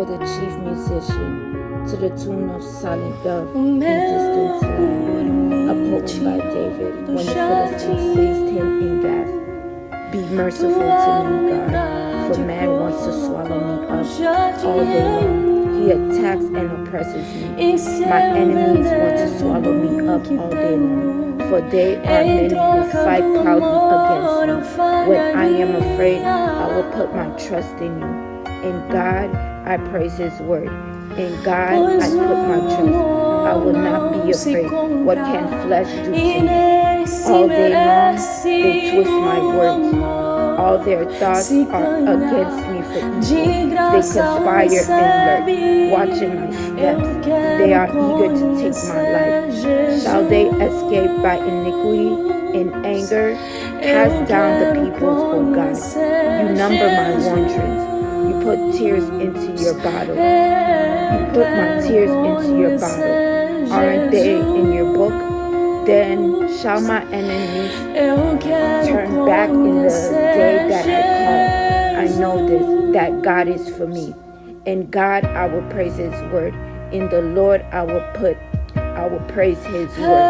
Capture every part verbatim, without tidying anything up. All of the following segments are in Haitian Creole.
the chief musician, to the tune of Silent Dove and Distance Line, a poem by David, when the Philistines seized him in Gath. Be merciful to me, God, for man wants to swallow me up all day long. He attacks and oppresses me. My enemies want to swallow me up all day long, for they are many who fight proudly against me. When I am afraid, I will put my trust in you. In God, I praise his word. In God, I put my trust. I will not be afraid. What can flesh do to me? All day long, they twist my words. All their thoughts are against me for evil. They conspire and lurk, watching my steps. They are eager to take my life. Shall they escape by iniquity and anger? Cast down the peoples, O God. You number my wanderings. You put tears into your bottle. You put my tears into your bottle. Aren't they in your book? Then shall my enemies turn back in the day that I call? I know this, that God is for me. In God I will praise his word. In the Lord I will put I will praise his word.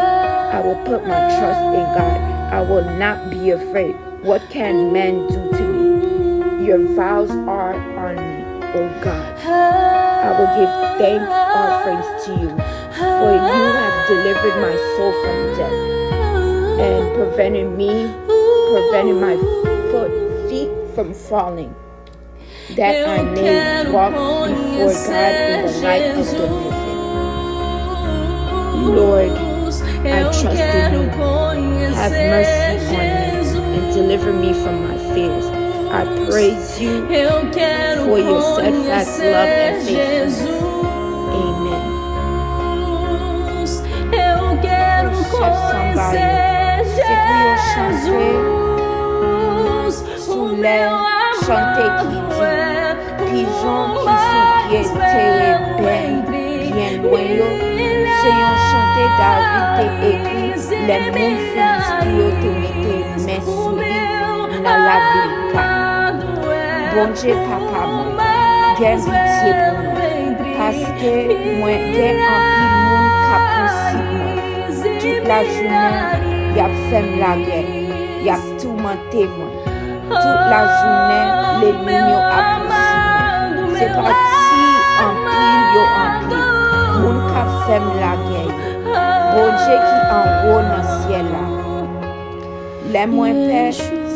I will put my trust in God. I will not be afraid. What can man do to me? Your vows are on me, O God. I will give thank offerings to you, for you have delivered my soul from death and prevented me, prevented my foot feet from falling, that I may walk before God in the light of the living. Lord, I trust in you. Have mercy on me and deliver me from my fears. I praise you for your steadfast love and faithfulness. Amen. Pou chèf sanba yo, se pou yo chante sou lè chante ki di, pijon ki sou pye tereben byen lwen yo, se yon chante David te ekri lè moun Filisti yo te mete men sou li nan lavil Gat. Bondye, Papa mwen, gen pitye pou mwen, paske mwen gen anpil moun k ap pousuiv mwen. Tout lajounen, y ap fè m lagè, y ap toumante mwen. Tout lajounen, lènmi m yo ap pousuiv mwen. Se pa ti anpil yo anpil, moun k ap fè m lagè yo. Bondye ki anwo nan syèl la, lè mwen pè,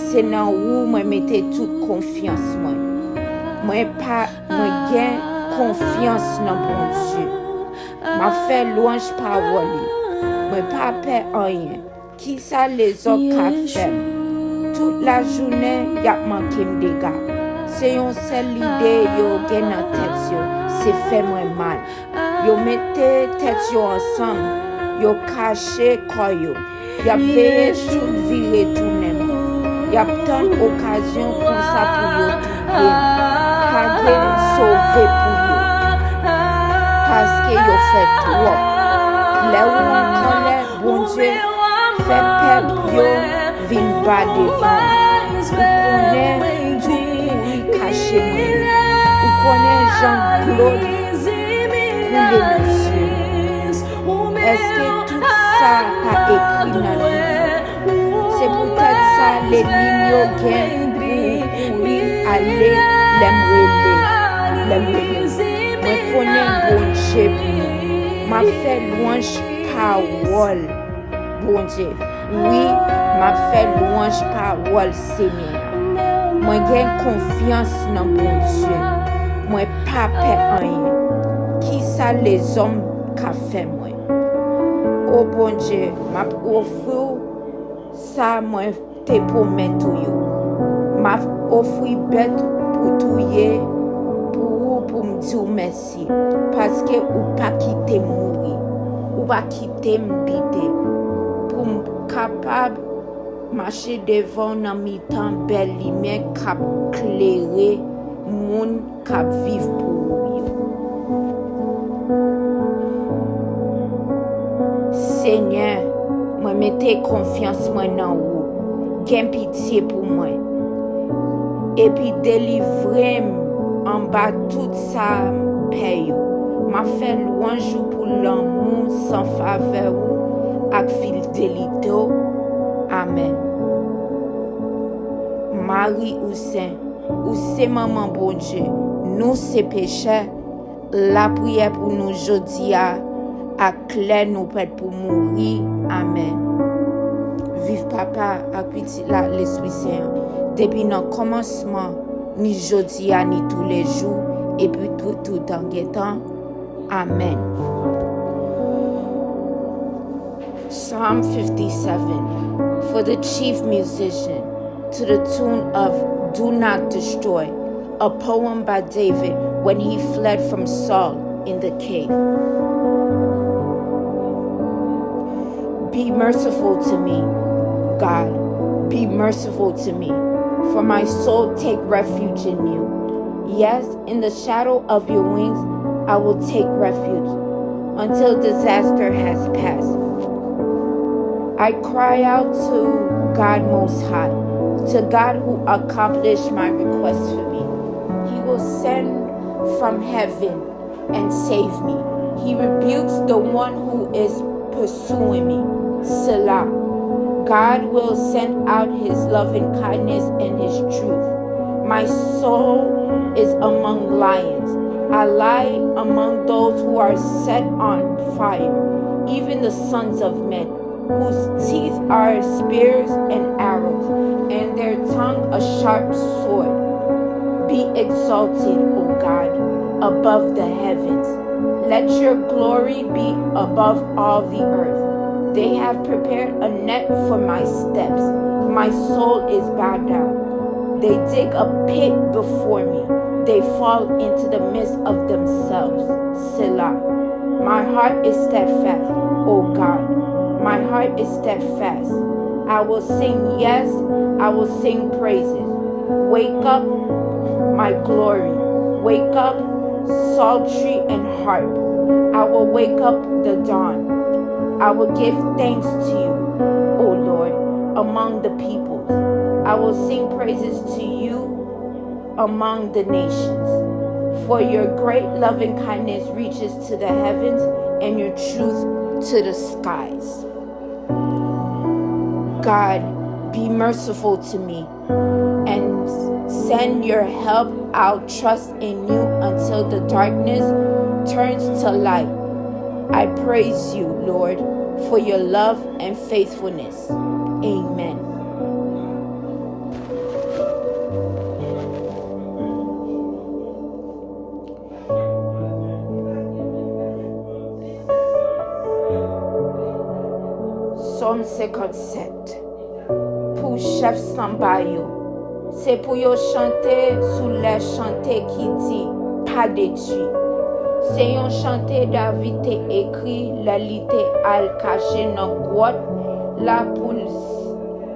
se nan ou mwen mete tout konfyans mwen. Mwen pa, mwen gen konfyans nan Bondye. M ap fè lwanj pawòl li. Mwen pa pè anyen. Kisa lezòm ka fè m? Tout lajounen, y ap manke m dega. Se yon sèl lide yo gen nan tèt yo, se fè mwen mal. Yo mete tèt yo ansanm, yo kache kò yo. Y ap veye tout vire tounen m. Y ap tann okazyon konsa pou yo touye m. Pa gen sove pou yo, paske yo fè twòp. Lè ou an kòlè, Bondye, fè pèp yo vin ba devan ou. Ou konnen tout kouri kache mwen yo. Ou konnen jan dlo koule nan zye m. Èske tout sa pa ekri nan liv ou? Se poutèt sa lènmi m yo gen pou kouri ale lè m rele, lè m rele. Mwen konnen Bondye pou mwen. M ap fè lwanj pawòl Bondye. Wi, m ap fè lwanj pawòl Senyè a. Mwen gen konfyans nan Bondye. Mwen pa pè anyen. Kisa lezòm ka fè mwen? O Bondye, m ap ofri w sa mwen te pwomèt ou yo. M ap ofri bèt pou touye pou ou, pou m di w mèsi, paske ou pa kite m mouri, ou pa kite m bite, pou m kapab mache devan w nan mitan bèl limyè k ap klere moun k ap viv pou ou yo. Senyè, mwen mete konfyans mwen nan ou. Gen pitye pou mwen. Epi delivre m anba tout sa m pè yo. M ap fè lwanj ou pou lanmou san favè ou ak fidelite w. Amèn. Mari ou sen, ou se manman Bondye, nou se pechè, lapriyè pou nou jodi a ak lè nou prèt pou mouri. Amèn. Viv Papa ak Pitit la, Lespri Sen an, depi nan kòmansman, ni jodi a, ni toulejou, epi pou toutan gen tan. Amèn. Psalm fifty-seven. For the chief musician, to the tune of Do Not Destroy, a poem by David when he fled from Saul in the cave. Be merciful to me, God, be merciful to me, for my soul take refuge in you. Yes, in the shadow of your wings, I will take refuge until disaster has passed. I cry out to God Most High, to God who accomplished my request for me. He will send from heaven and save me. He rebukes the one who is pursuing me. Selah. God will send out his loving kindness and his truth. My soul is among lions. I lie among those who are set on fire, even the sons of men, whose teeth are spears and arrows, and their tongue a sharp sword. Be exalted, O God, above the heavens. Let your glory be above all the earth. They have prepared a net for my steps. My soul is bowed down. They dig a pit before me. They fall into the midst of themselves. Selah. My heart is steadfast, O God. My heart is steadfast. I will sing, yes, I will sing praises. Wake up, my glory. Wake up, psaltery and harp. I will wake up the dawn. I will give thanks to you, O Lord, among the peoples. I will sing praises to you among the nations. For your great loving kindness reaches to the heavens and your truth to the skies. God, be merciful to me and send your help. I'll trust in you until the darkness turns to light. I praise you, Lord, for your love and faithfulness. Amen. Sòm senkannsèt. Pou chèf sanba yo, se pou yo chante sou lè chante ki di, Pa detwi. Se yon chante David te ekri lè li te al kache nan gwòt la pou l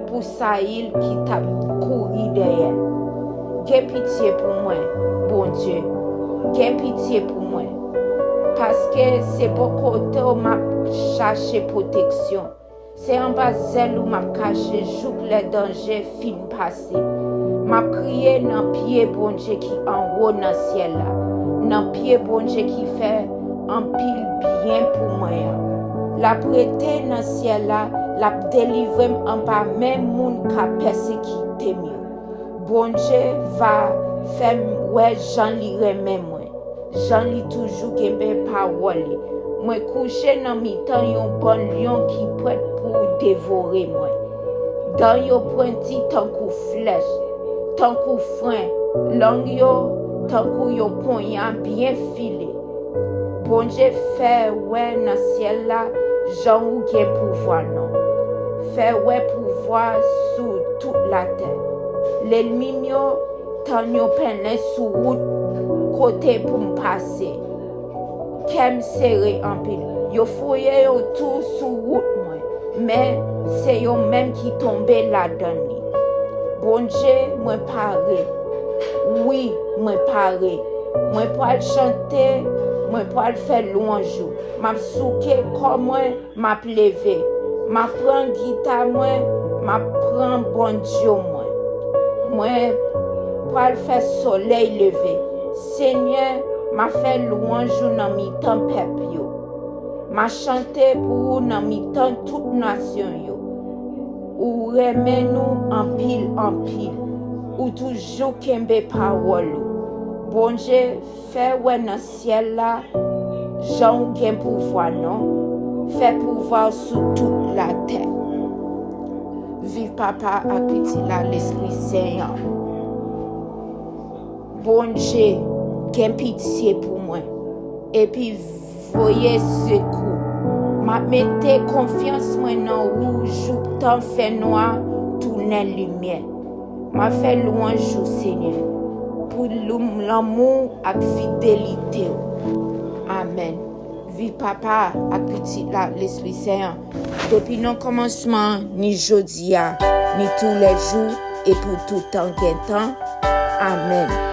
pou Sayil ki t ap kouri dèyè l. Gen pitye pou mwen, Bondye, gen pitye pou mwen, paske se bò kote w m ap chache pwoteksyon. Se anba zèl ou m ap kache jouk lè danje fin pase. M ap kriye nan pye Bondye ki anwo nan syèl la, nan pye Bondye ki fè anpil byen pou mwen an. L ap rete nan syèl la, l ap delivre m anba men moun k ap pèsekite m yo. Bondye va fè m wè jan li renmen mwen, jan li toujou kenbe pawòl li. Mwen kouche nan mitan yon bann lyon ki prèt pou devore mwen. Dan yo pwenti tankou flèch, tankou fren, lang yo tankou yon ponya byen file. Bondye fè wè nan syèl la jan ou gen pouvwa non. Fè wè pouvwa sou tout latè. Lènmi m yo tann yo penlen sou wout kote pou m pase. Kè m sere anpil. Yo fouye yon tou sou wout mwen, men se yo menm ki tonbe ladan li. Bondye, mwen pare. Wi, mwen pare. Mwen pral chante, mwen pral fè lwanj ou. M ap souke kò mwen, m ap leve. M ap pran gita mwen, m ap pran bondyo mwen. Mwen pral fè solèy leve, Senyè, m a fè lwanj ou nan mitan pèp yo. M a chante pou ou nan mitan tout nasyon yo. Ou renmen nou anpil, anpil. Ou toujou kenbe pawòl ou. Bondye, fè wè nan syèl la jan ou gen pouvwa non. Fè pouvwa w sou tout latè. Viv Papa ak Pitit la, Lespri Sen an. Bondye, gen pitye pou mwen, epi voye sekou. M ap mete konfyans mwen nan ou jouktan fènwa tounen limyè. M ap fè lwanj ou, Senyè, pou lou- lanmou ak fidelite w. Amèn. Viv Papa ak Pitit la, Lespri Sen an, depi nan kòmansman, ni jodi a, ni toulèjou, e pou toutan gen tan. Amèn.